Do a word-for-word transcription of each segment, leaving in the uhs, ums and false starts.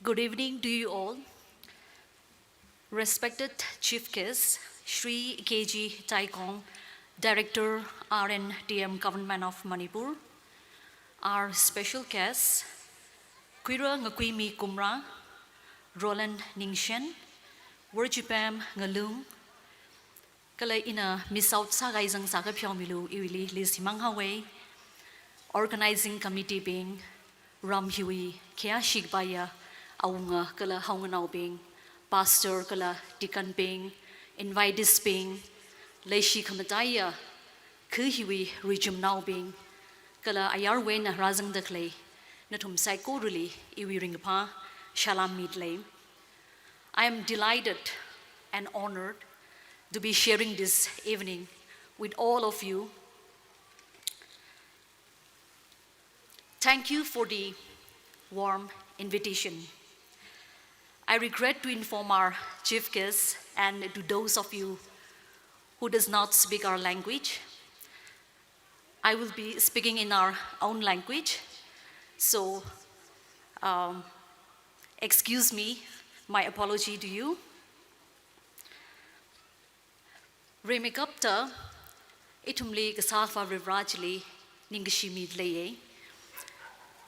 Good evening to you all. Respected Chief Guest, Shri K G Taikong, Director, R and D M, Government of Manipur. Our special guests, Kuira Ngakuimi Kumra, Roland Ningshen, Worjipam Ngalung, kala ina miss out sākahai zangsa kapheomilu iwuili list himang haowa. Organizing committee bing, ram hiwui khayāshi kapaiya awunga kala haonganaobing, pastor kala deacon bing, invitees bing, leishi khamataiya khu hiwui rijumnaobing, kala ayarwui eina rāzangda khalei nathum saikorali iwui ringkaphā salam midalei. I am delighted and honored to be sharing this evening with all of you. Thank you for the warm invitation. I regret to inform our chief guests and to those of you who does not speak our language, I will be speaking in our own language. So, um, excuse me, my apology to you. Rimeikapta, ithumli kasā Akhava Varivara chili ningkashi midalei.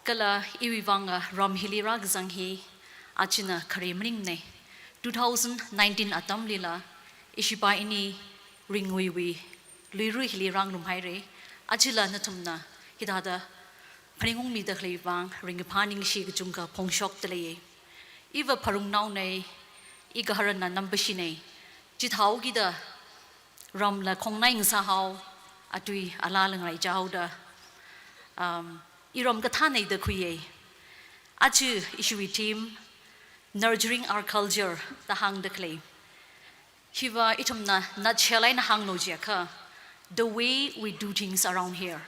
Kala iwui vanga ram hili rākazang hi, achina khare maningnei. Two thousand nineteen atamlila, ishipa ini Ringuiwui Luira hili rāngarumhaira. Achila nathumna hithāda phaningungmida khalei vang ringkaphā ningshi kachungkha phongshokdalei. Iva pharungnaonei, igaharana Nampashinei. Chithāhaokida ramla khongnai ngasāhao, atui alala ngaraichahaoda, um, iram kathānei da khuiya. Aja ishiwui theme, Nurturing Our Culture da hāngda khalei. Hiva ithumna nutshell eina hānglu jiakha, the way we do things around here.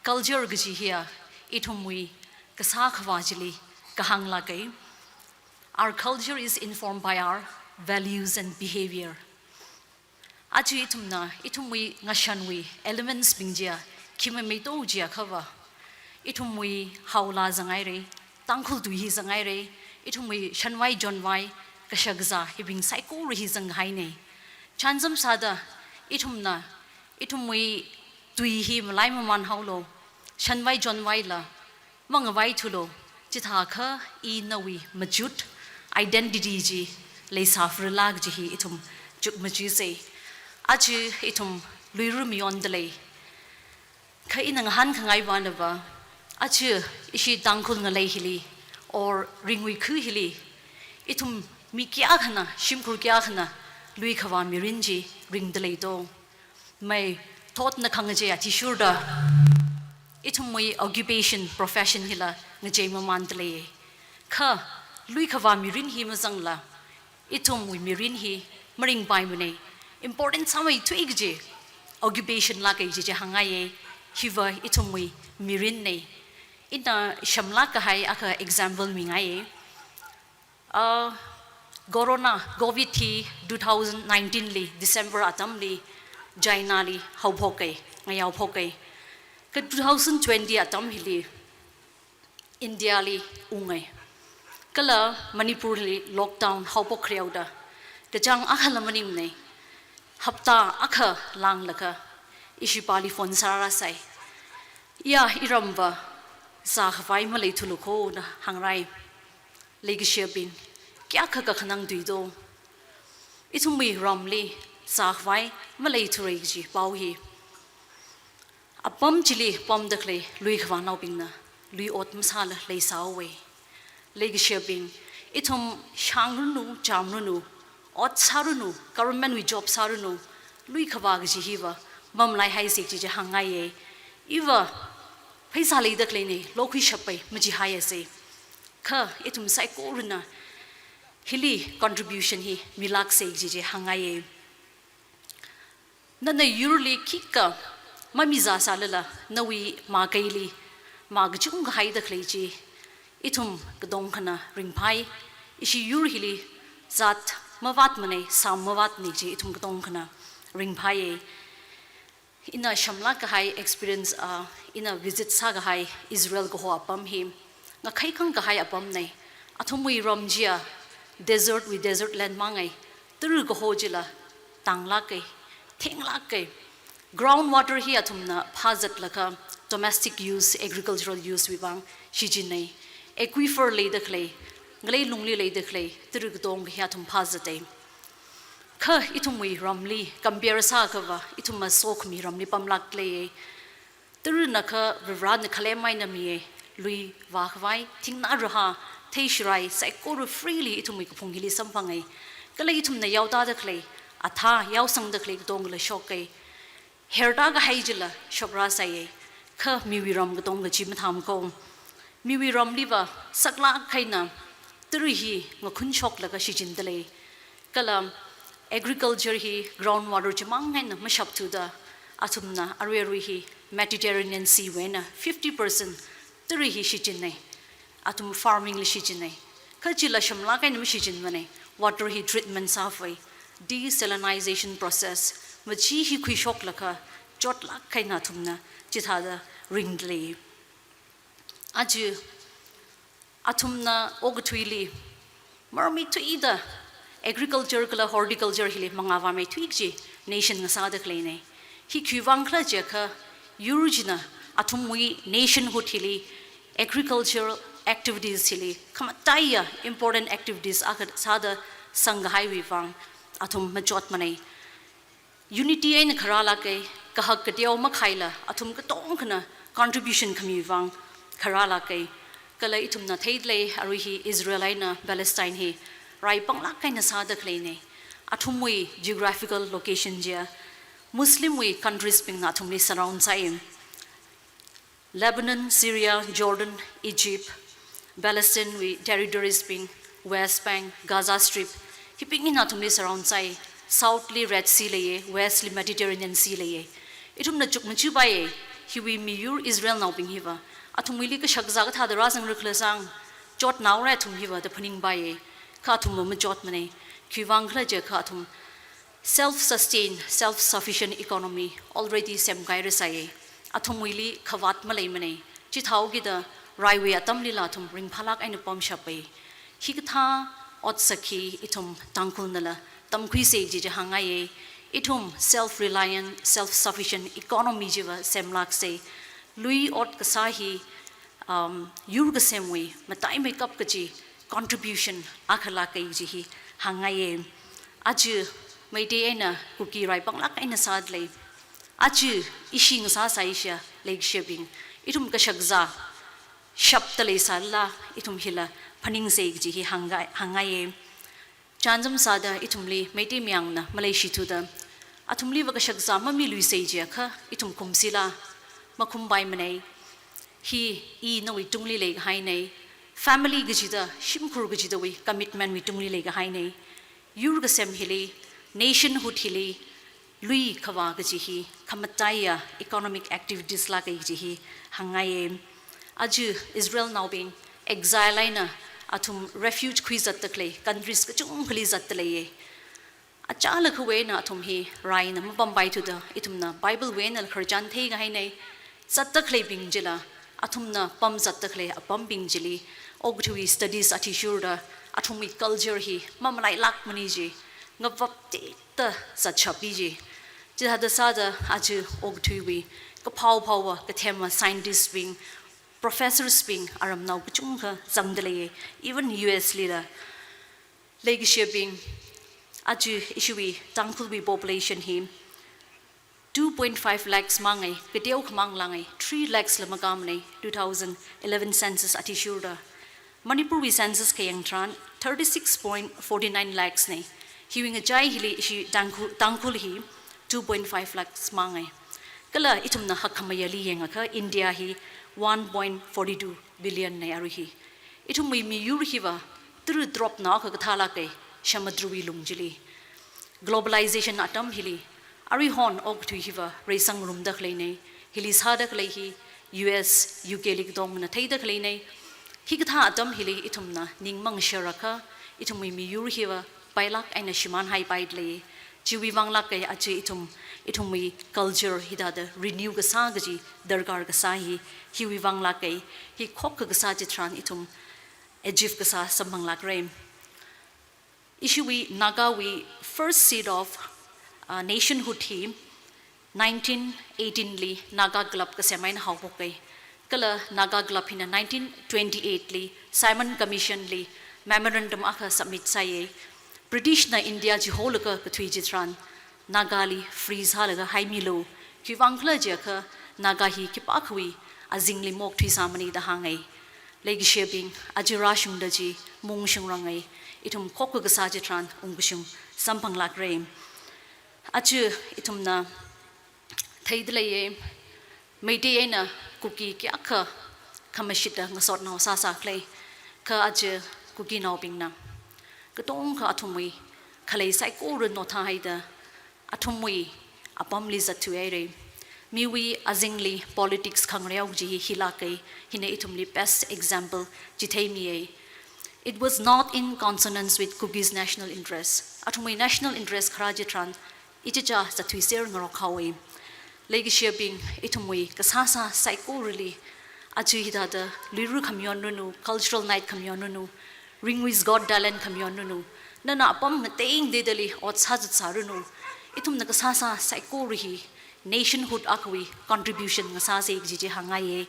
Culture kaji hiya ithumwui kasā Akhava chili kahānglāka. Our culture is informed by our values and behavior. Aja ithumna, ithumwui ngashanwui elements bing chiya khi mamei to jiakhava, ithumwui haola zanghaira, Tangkhul tui hi zanghaira, ithumwui shanvai chonvai, kashakazā hibing saikora hi zanghainei. Chānjam sāda, ithumna, ithumwui tui hi malai maman haolu, shanvai chonvaila mangavaithulu, chithākha inawui machut, identity chi leisāfarala kaji hi ithum chukmajasa. Aja ithum Luira mayondalei. Kha ina ngahānkhangai vānava, aja ishi Tangkhul ngalei hili, or Ringui khu hili, ithum mi kayākhana, shimkhur kayākhana, Luikhavā mirin chi ringdalei to. Mai thotna khangachei athishurda, ithumwui occupation, profession hila ngachei mamandalei. Kha Luikhavā mirin hi mazangla, ithumwui mirin hi maringpaimanei. Important sāmeithui kaji occupation lāka kaji chi hāngngaiya, hiva ithumwui mirinnei. Ina shamlāk kahai akha example mingaiya. Uh, Corona, Covid hi two thousand nineteen li, December atamli, China li haophoka, ngayaophoka. Kha two thousand twenty atam hili, India li ungai. Kala Manipur li lockdown haophok khareoda, kachāng akhala maningnei. Hapta akha langlaga, ishipali phone sārāsai. Ya, iramva, zākhavai maleithulu kho da hāngrai. Leikashiyabing, kayākha kakhanang tui to. Ithumwui ramli zākhavai maleithura kaji pao hi. Apam chili pamda khalei Luikhavānaobingna, lui ot masāla leisāhaowa. Leikashiyabing, ithum shāngranu, chāmranu, ot sāranu, government wui job sāranu, Luikhavā kaji hiva mamalaihaisa kaji chi hāngngaiya. Iva pheisā leida khaleinei, lokhuishappai majihaiyasa. Kha ithum saikorana hili contribution hi milāksa kaji chi hāngngaiya. Nana yurli khikha mamizāsālala, nawui makaili mā kachungkha haida khalei chi ithum katongkhana ringphai. Ishi yur hili zat mavātmanei, sam mavātnei chi ithum katongkhana ringphaiya. Ina shamlāk kahai experience, ah, ina visit sākahai Israel kaho apam hi ngakhaikhang kahai apamnei. Athumwui ram chiya desert wui desert land mangai, tara kaho chila tanglākai, thenglākai. Ground water hi athumna phāzatlaga domestic use, agricultural use wui vang shichinnai. Aquifer leida khalei, ngalei lungli leida khalei tara katonga hi athum phāzatai. Kha ithumwui ramli compare sākhava, ithumna sokhami ramli pamlākleiya. Tarana kha Varivarana khalem eina miya, lui, vākhavai, thingna raha, theishirai, saikora freely ithumwui kaphung hili samphangai. Kala ithumna yaotāda khalei, athā yaosangda khalei katongala shokai. Herda kahai chila shokrasaiya, kha miwui ram katonga chi mathāmako. Miwui ramliva saklāk eina tara hi ngakhun shoklaga shichindalei. Kala agriculture hi ground water chimang eina mashapthuda, athumna arui arui hi Mediterranean Sea wui eina fifty percent tara hi shichinnai. Athum farming li shichinnai. Kha chila shamlāk eina mashichinmanei. Water hi treatment sāvai, desalinization process, machi hi khuishoklaga chotlāk eina athumna chithāda ringdalei. Aja athumna okathuili marmithuida agriculture kala horticulture hili mangā vāmeithui kaji nation ngasāda khaleinei. Hi khiwui vang khala jiakha, yur china athumwui nationhood hili agricultural activities hili khamataiya important activities akha sāda sangkahaiwui vang athum machotmanei. Unity eina kharālākai, kahak kateo makhaila athum katongkhana contribution khamiwui vang kharālākai. Kala ithumna theidalei, arui hi Israel eina Palestine hi rai panglāk eina sāda khaleinei. Athumwui geographical location chiya Muslim wui countries bingna athumli surround sāi. Lebanon, Syria, Jordan, Egypt, Palestine wui territories bing, West Bank, Gaza Strip, hibing hina athumli surround sāi. South li Red Sea leiya, West li Mediterranean Sea leiya. Ithumna chukmajapaiya, hiwui miyur Israelnaobing hiva athumwuili kashakazā kathāda rāzangra khala sang, chotnaora athum hiva da phaningpaiya. Kha athumva machotmanei. Khiwui vang khala jiakha athum self-sustained, self-sufficient economy already semkhuirasaiya. Athumwuili khavāt maleimanei. Chithāhaokida raiwui atamlila athum ringphālāk eina pamshapai. Hikathā otsak hi ithum Tangkhulnala tamkhuisei kaji chi hāngngaiya. Ithum self-reliant, self-sufficient economy chiva semlāksei. Lui ot kasā hi, um, yur kasemwui mataimeikap kaji contribution akha lākai kaji hi hāngngaiya. Aja Meitei eina Kuki rai panglāk eina sādalei. Aja ishi ngasāsai sha leikashibing, ithum kashakazā shapda leisālala ithum hila phaningsei kaji hi hāngngaiya. Chānjam sāda ithumli Meitei mayangna maleishithuda, athumliva kashakazā mamiluisei jiakha ithum khumsila? Makhumpaimanei. Hi i nawui tungli leikahainei. Family kachida, shimkhur kachidawui commitment wui tungli leikahainei. Yur kasem hili, nationhood hili, lui khavā kaji hi khamataiya economic activities lākai kaji hi hāngngaiya. Aja Israelnaobing exile eina athum refuge khuizatda khalei countries kachungkhali zatdaleiya. Achālakhawui eina athum hi raina mapampaithuda, ithumna Bible wui einala khararchan theikahainei. Zatda khaleibing chila, athumna pamzatda khalei apambing chili okathuiwui studies athishurda, athumwui culture hi mamalailākmana chi ngavaptitda zatshappi chi. Chithāda sāda aja okathuiwui kaphao phaowa, kathema scientist bing, professors bing, aramnao kachungkha zangdaleiya, even U S lila. Leikashibing, aja ishiwui Tangkhulwui population hi two point five lakhs mangai, kateokha manglāngai, three lakhs la makāmanei, two thousand eleven census athishurda. Manipurwui census kayang tharan thirty-six point forty-nine lakhs nei. Hiwui ngachai hili ishi Tangkhul, Tangkhul hi two point five lakhs mangai. Kala ithumna hakkhamayāli yangakha India hi one point forty-two billion nei arui hi. Ithumwui miyur hiva tara dropna akha kathā lākai, samudrawui lung chili. Globalization atam hili, aruihon okathui hiva reisangrumda khaleinei. Hili sāda khalei hi U S, U K li katongana theida khaleinei. Hikathā atam hili ithumna ning mangasharakha, ithumwui miyur hiva pailāk eina shimānhaipaidalei. Chiwui vang lākai aja ithum, ithumwui culture hithāda renew kasā kaji darkar kasā hi, hiwui vang lākai. Hi khokkha kasā chitharan ithum achieve kasā samphanglākra. Ishiwui Nagawui first seed of, uh, nationhood hi nineteen eighteen li Naga Club kasem eina haophoka. Kala Naga Club hina nineteen twenty-eight li Simon Commission li memorandum akha submit sāya. British na India chi holaga kathui chitharan Naga li free sālaga haimilu. Khiwuivang khala jiakha Naga hi khipākhawui azingli mokthuisāmana da hānga. Leikashiyabing, aja rāshungda chi maungshungranga. Ithum khokkha kasā chitharan ungkashung samphanglākra. Aja ithumna theida leiya, Meitei eina Kuki kayākha khamashita ngasotnao sāsākhala, kha aja Kukinaobingna katongkha athumwui khalei saikora nothahaida athumwui apamli zatthuihaira. Miwui azingli politics khangareo chi hi hilāka, hina ithumli best example chitheimiya. It was not in consonance with Kuki's national interest. Athumwui national interest kharā chitharan ichicha zatthuiser ngarok haowa. Leikashiyabing, ithumwui kasāsā saikorali, aja hithāda Luira khamayon ranu, cultural night khamayon ranu, Ringvi's Got Talent khamayon ranu, nana apam mateng teidali ot sāzat sāranu. Ithumna kasāsā saikora hi nationhood akhawui contribution ngasāsa kaji chi hāngngaiya.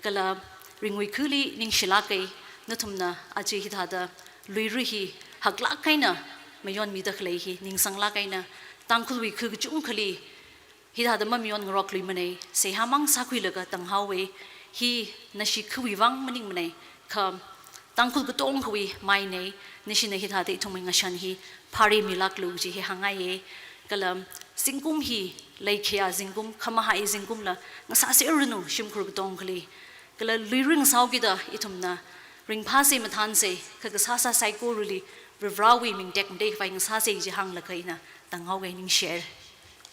Kala Ringvi khali ningshilāka, nathumna aja hithāda Luira hi haklāk eina mayonmida khalei hi ningsanglāk eina, Tangkhulwui kha kachungkhali hithāda mamayon ngarokluimana, seihā mang sākhuilaga tanghaowa. Hi nashi khawui vang maningmana, kha Tangkhul katongkhawui maina. Nashina hithāda ithumwui ngashan hi phāri milāklu kaji hi hāngngaiya. Kala zingkum hi leikhayā zingkum, khamahai zingkumla ngasāserranu shimkhur katongkhali. Kala Luira ngasāhaokida ithumna ringphāsa mathānsa, kha kasāsā saikorali Varivarāwui ming tekmatei khavai ngasāsa kaji hānglaga ina tanghaowa, ningshire.